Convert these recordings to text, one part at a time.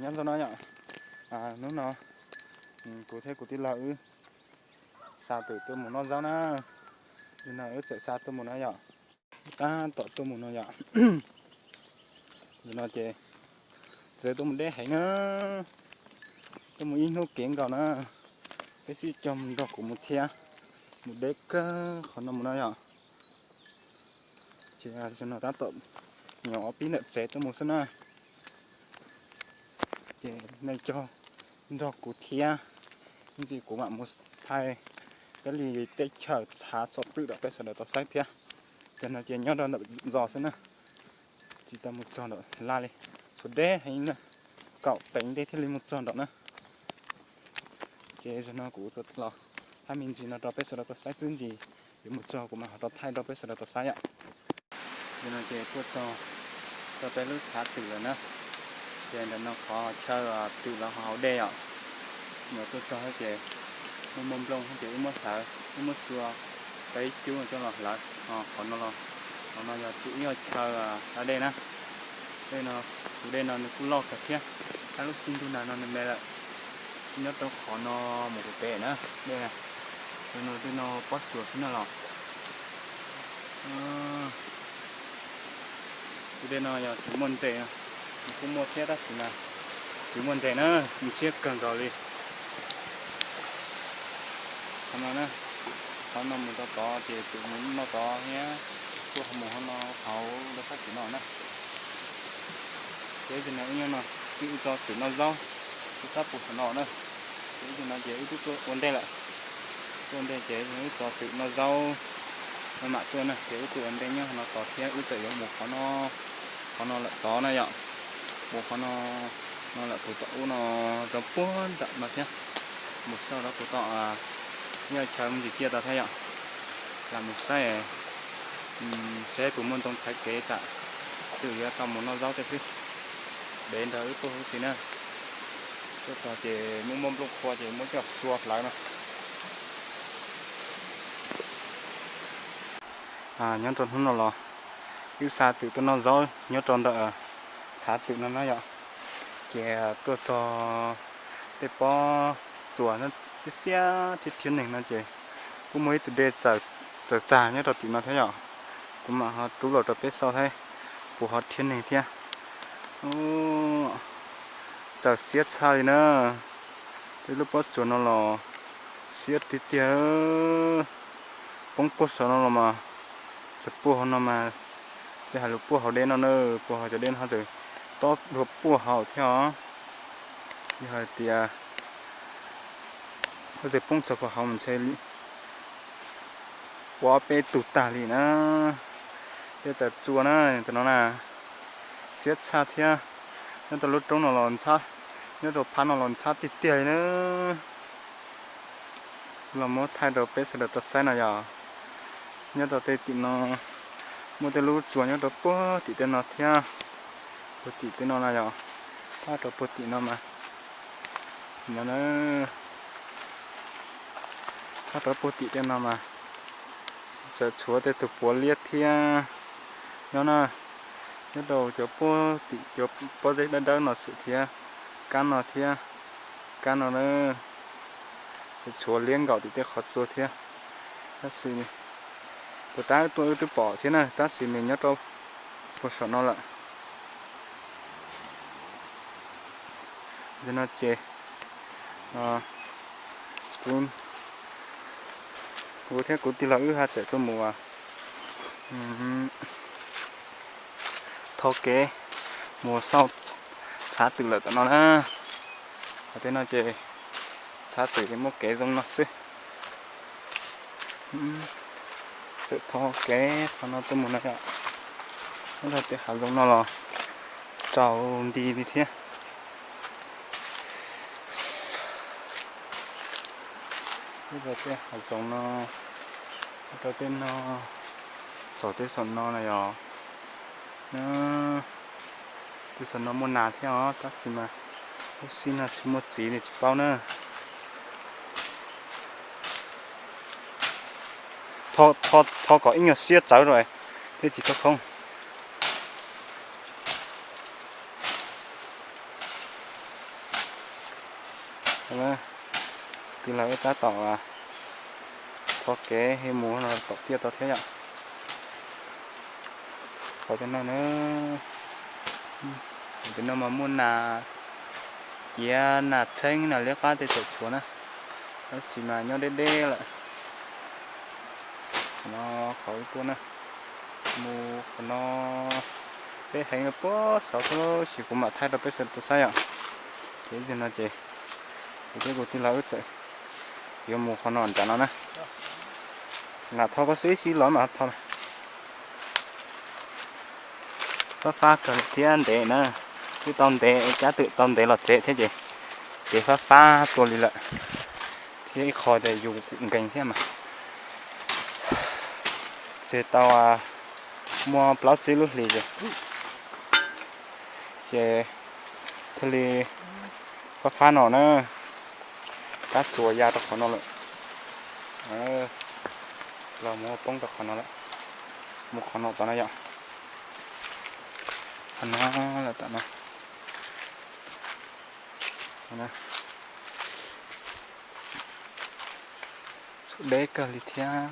Nyob zoo no yom, hnub no kuv thiab kuv tij laug wb xa twm tuaj mus noj zaub na. Nim no wb txawm xa tuaj mus na yom, tab tom tuaj mus no yom. Nim no ces txawm tuaj mus deb heev na, tuaj mus ib hnub kev nkaus na. Peb sib cog nrog kuv mus thiab, mus deb kawg qhov no mus no yom. Ces no tab tom nyuam ob pib ntawm tsev tuaj mus xwb na. Ces nej cog nrog kuv thiab, ib ntsis kuv mam mus thaij peb li teb chaws txhav txom pwm rau peb sawv daws tau saib thiab. Ces no ces nyob rau ntawm zos xwb na, tsis tau mus txog nram laj li, tshuav deb heev na, kaum teev deb thiaj li mus txog nram na. Ces zaum no kuv tsuas los thaij me ntsis no rau peb sawv daws tau saib xwb, ntsis yuav mus txog kuv mam ho rov thaij rau peb sawv daws tau saib yom. Nim no ces tuaj txog rau peb lub txhav twm lawm na. Ces ntawm no qhov chaw twm los ho hauv dej yom. Nim no tuaj txog ces muaj muaj nplooj ces wb muab hlawv, wb muab xua tau ib cub coj los hlawv. Qhov no los, qhov no yog twm ib yog chaw da dej na. Dej no, tus dej no nws kuj loj kawg thiab, tab lub xib ntuj nag no nws me lawm. Nyob rau qhov no mus kuv pem na, dej na, no dej no pob tsuas xwb no los. Tus dej no yog twm muaj ntses, nws kuj muaj thiab tab sis mas twm muaj ntses na, nws siab kawg nkaus li. Qhov no na, qhov no mus tau tod ces twm mus noj tod thiab, tuaj mus hauv no hauv rau sab tim no na. Ces ib tug no wb nyob no, wb tso twm noj zaub, wb sab puag saum no na. Ces ib tug no ces wb twb tuaj ua ntej lawm, tuaj ua ntej ces wb tso twm noj zaub no mam tuaj na. Ces wb tuaj ua ntej nyob no tod thiab, wb txawm yuav mus qhov no, qhov no lawm tod na yom. Mus qhov no, no lawm puag tom ub no, rau puag nram no thiab. Mus xauj rau puag tom, yog chaw me ntsis ciaj tod thiab yom. Lam mus saib, saib puas muaj ntoo thaiv kev tsam twm yuav tau mus noj zaub tej xwb. Dev nrog wb tuaj huv si na. Tuaj txog ces muaj muaj nplooj qhuav ces muab coj xua hlawv no. Nyob rau hnub no los wb xa twm tuaj noj zaub nyob rau ntawm txhav twm no na yom. Ces tuaj txog tej pob tsuas no xiab xiab thiab rhiab neeg no ces kuj muaj ib tug dej txawm txag nyob rau tim no thiab yom. Kuv mam ho rub los rau peb xauj thiab, puas ho rhiab neeg thiab. Txawm xiab tshaj li na. Tej lub pob tsuas no los xiab tiag tiag. Poob puag saum no los mas, cov puag hauv no mas, tsis hais lub puag hauv dej no na, puag hauv cov dej no txawm tob dua puag hauv thiab os. Yog hais tias tus twg poob txog puag hauv mas ntshe ua ob peb tug tag li na. Tej txawm txua na, tam no na, xiab tshaj thiab. Nyob rau lub roob no los ntxhab, nyob rau phab no los ntxhab tiag tiag li na. Los muab thaij rau peb sawv daws tau saib no yom. Nyob rau tej tim no, muaj tej lub tsuas nyob rau puag tim tej no thiab. Puag tim tej no na yom, thab rau puag tim no mas, no na, thab rau puag tim tej no mas, txawm tshuav tej tus puav liab thiab. Nyob na, nyob rau cov puag tim cov pob zeb dawb dawb no xwm thiab, kab no thiab, kab no na, txawm tshuav liab nkaum tim tej qhov txua thiab. Tab sis puas tab tuaj wb twb pom thiab na, tab sis nws nyob rau puag saum no lawm. Tam no ces kuv thiab kuv tij laug wb haj tseem tuaj mus tho kev mus xauj txhav twm lawm tam no na. Qhov tej no ces txhav twm ces muaj kev zoo no xwb. Txawm tho kev qhov no tuaj mus na yom. Nyob rau tej hav zoov no los txaus nti li thiab. Nyob rau tej hav zoov no, nyob rau tej no, saum tej saum no na yom. Tej saum no muaj nas thiab os, tab sis mas lub sij no tsis muaj txiv li tsis paub na. Tho kom ib nyuag siab txawv rau thiaj tsis khoob khoob. Tij laug wb tab tom thov kev mus tom tiaj tau thiab yom. Qhov no na, tim no mas muaj nas, ciav nas txheeb nas liab qab tej txawm tshuav na, tab sis mas nyob deb deb lawm. Qhov no qhov wb tuaj na, mus qhov no deb heev puag saud xwb, tab sis kuv mam thaij rau peb sawv daws tau saib yom. Ces ib zaug no ces kuv thiab kuv tij laug wb txawm yuav mus qhov no nram no na. Lam tho koj xwb, ib sib los mam tho. Fab fab kawg thiab ntev na, twb tau ntev, cab twm tau ntev los tsev thiab ces, ces fab fab tuaj li lawm, thiab ib qho ces yus nkees thiab mas. Tseg tau muaj plaub tsib lub hlis ces, ces thiaj li fab fab no na, tab tsuas ya rau qhov no lawm, los mus poob rau qhov no lawm, mus qhov no tom no yom, qhov no lawm tom no. Txhua deb kawg li thiab.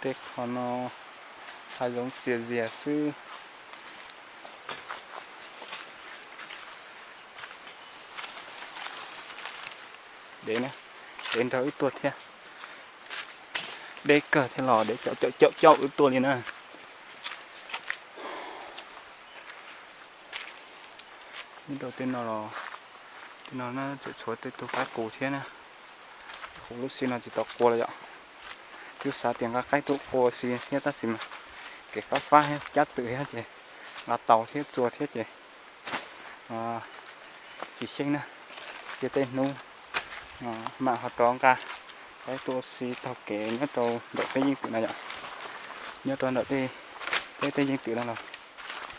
Tej qhov no hav zoov txias zias xwb. Dev, dev nrog wb tuaj thiab. Deb kawg thiab los dev caum caum caum wb tuaj li na. Nyob rau tej no los, tej no na tseem tshuav tej tug qaib qus thiab na. Qus lub xib no tsis tau qua los yom. Twb xav tias nqa qaib tuaj qua xi thiab tab sis mas kev fab fab thiab cab twm thiab ces nqa taus thiab txua thiab ces tsis xyeej na. Cia tej hnub mam ho rov nqa qaib tuaj ua si taug kev nyob rau ntawm peb yeej twm no yom. Nyob rau ntawm tej, peb tej yeej twm no los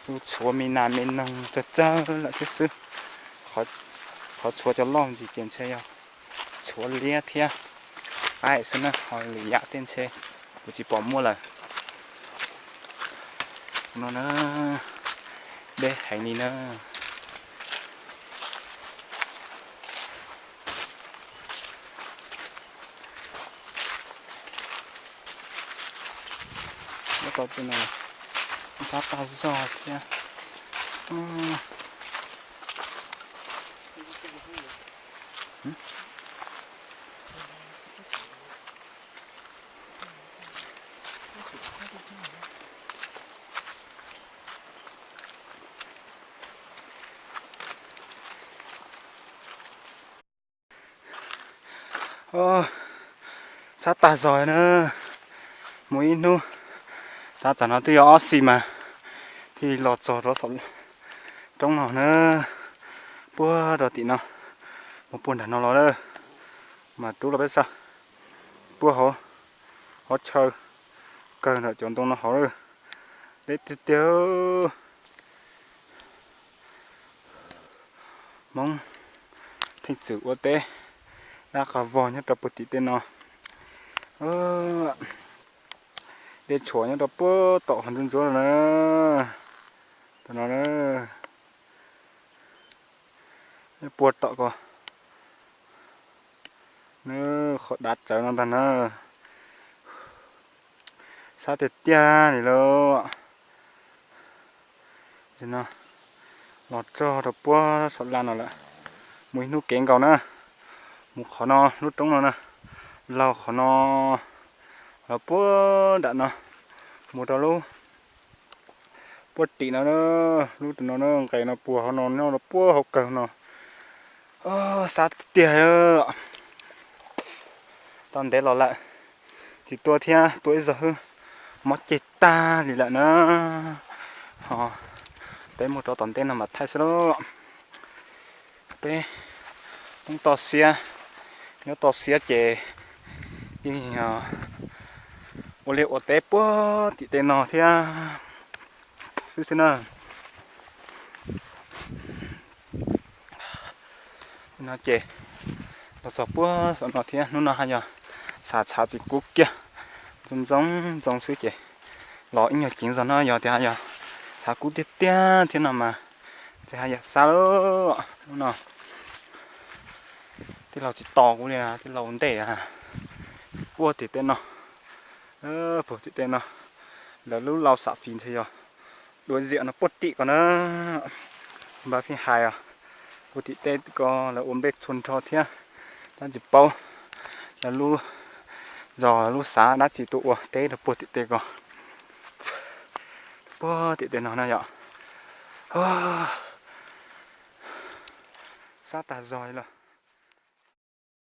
kuj tshuav me nas me noog tsawg tsawg lawm thiab xwb. Qhov tshuav cov loj ntsis ces ntshe yog tshuav liab thiab qaib xwb na, ho lwm yam tej ntshe kuv tsis pom muaj lawm. No na, deb heev li na. Nyob rau tej no sab tag zog thiab. Sab tag zog na, mus ib hnub, tav tam no twb yuav ob xis mas thiaj los txog rau saum roob no na, puag rau tim no, mus puag nram no los lawm, mas rub los peb saib, puag hauv, hauv chaw kawg ntawm cov ntoo no hauv lawm, deb tiag tiag. Hmoob theej txwm ua teb dab qas vog nyob rau puag tim tej no. Dej tshuam nyob rau puag tom qhov ntsuab ntsuab no na. Tam no na, nyob puag tom ko, qhov dav tsawv no ntag na. Sab tiag tiag li lauj. No los txog rau puag saum laj no lawm, mus ib hnub kev nkaus na, mus qhov no lub roob no na, laug qhov no los puag nram no, mus rau lub puag tim no, lub no nqes no puag hauv no nyob rau puag hauv kawg no. Sab tiag. Tau ntev los lawm, tsis tua thiab, tua ib zaug xwb mob ceg tag li lawm na. Ho peb mus rau tom ntej no mas thaij xwb lauj. Peb poob toj siab, nyob toj siab ces yeej ua liaj ua teb puag tim tej no thiab xwb xwb na. No ces los txog puag saum no thiab, hnub no haj yog xav tshav tsis kub kiag, ntxoov ntxoov ntxoo xwb ces los ib nyuag ceev zog no, yog tias haj yog tshav kub tiag tiag thiab no mas Haj yam xav lawm no. Tij laug tsis tos kuv li, tij laug ua ntej. Puag tim tej no, puag tim tej no, lawv lub lau xam fis ntxhais yog dua ziam no puag tim ko na. Npaj pheej hais os, puag tim tej ko lawv ua nplej txhua nrho thiab, tab tsis paub lawv lub zos lub xav dab tsi tuaj ua teb rau puag tim tej ko. Puag tim tej no na yom. Sab tag zog li lawm.